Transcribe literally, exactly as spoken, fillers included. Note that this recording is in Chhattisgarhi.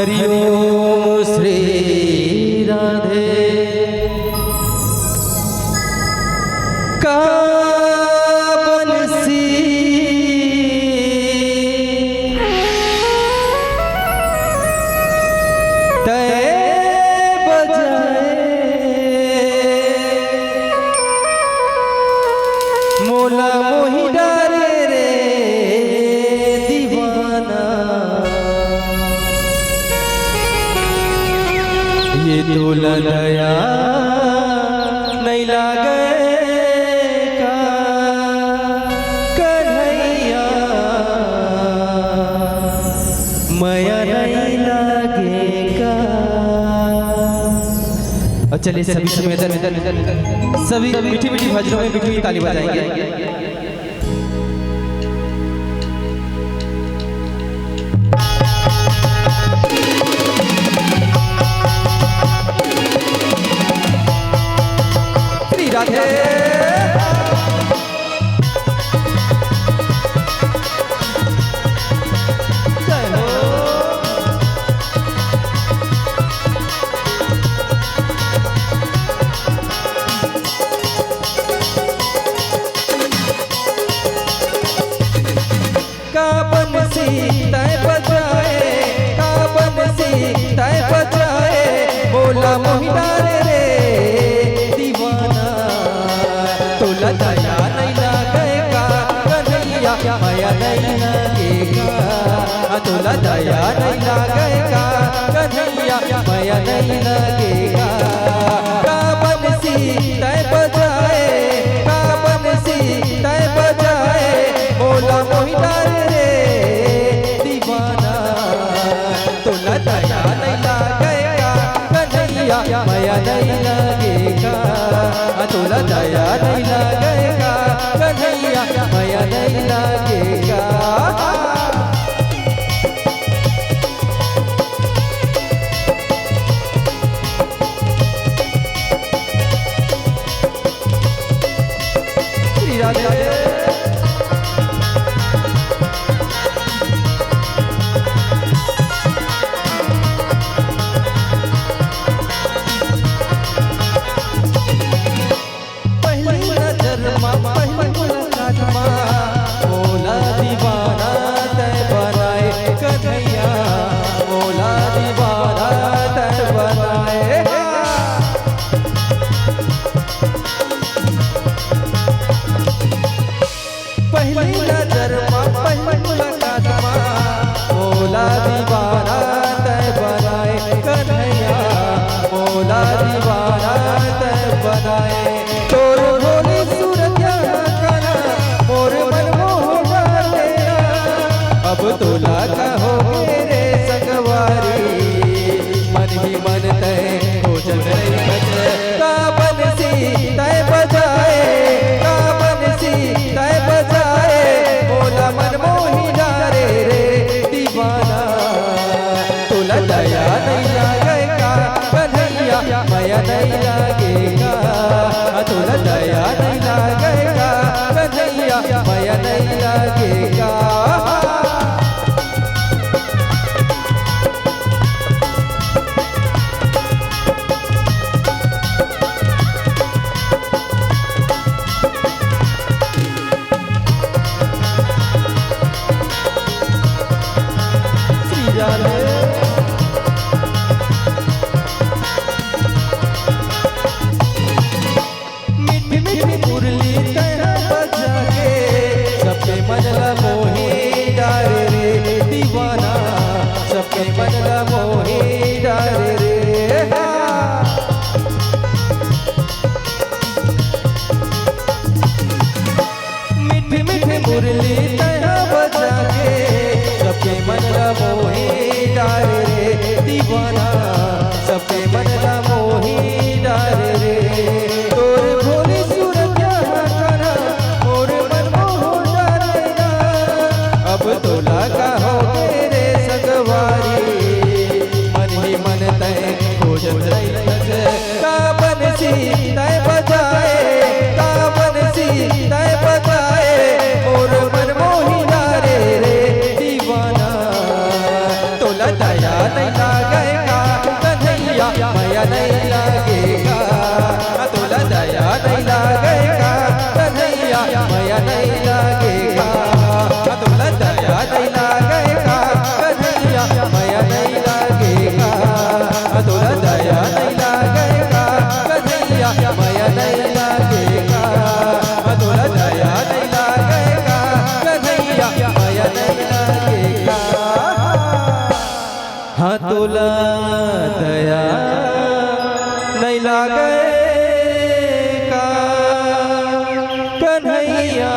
हरि ओम श्री राधे। का बंसी तय बजाए, मोला मोहि डारे रे दीवाना। ये तोला दया नइ लागे का कन्हैया, मया नइ लागे का। और चलिए सभी, सभी मीठी मीठी भजनों में मीठी मीठी ताली बजाएंगे। श्री राधे। जय हो। का बंसी तय बजाए, का बंसी तय बजाए, मोला मोहि डारे रे दीवाना। तोला दया नइ लागे का कन्हैया, मया नइ लागे का। तोला दया नइ लागे का कन्हैया, मया नइ लागे का। का बंसी तय बजाए, का बंसी तय बजाए, मोला मोहि डारे रे दीवाना। तोला दया नइ लागे का कन्हैया, मया नइ लागे का। तोला दया नइ लागे का कन्हैया, मया नइ लागे का। श्री राधे। पहली नजर मा, पहली मुलाकात मा, मोला दीवाना तय बनाए कन्हैया, मोला दीवाना तय बनाए। पहली नजर मा, पहली मुलाकात मा, मोला दीवाना तय बनाए कन्हैया, मोला दीवाना तय बनाए। तोर भोली सूरतिया काना, मोर मन मोह डारे ना। अब तोला का होगे रे संगवारी, मन ही मन तय खोजत रहिथस। का बंसी तय बजाए, का बंसी तय बजाए, मोला मन मोहि डारे रे दीवाना। तोला दया नइ लागे का कन्हैया, मया नइ लागे का। तोला दया नइ लागे का कन्हैया, मया नइ लागे का। श्री राधे। मीठी मीठी मुरली तैं बजा के, सबके मन ला मोही डारे रे दीवाना, सबके मन ला मोही डारे रे। हाँ। मीठी मीठी मुरली तैं बजा के, सबके मन ला मोही डारे रे दीवाना, सबके मन ला मोही डारे रे। तोर भोली सूरतिया हा काना, मोर मन मोह डारे ना। अब तोला का होगे रे संगवारी, मन ही मन तैं खोजत रहिथस। का बंसी तैं बजाए, का बंसी तैं बजाए, मोर मन मोही डारे रे दीवाना। तोला दया नइ लागे तोला दया नइ लागे का कन्हैया?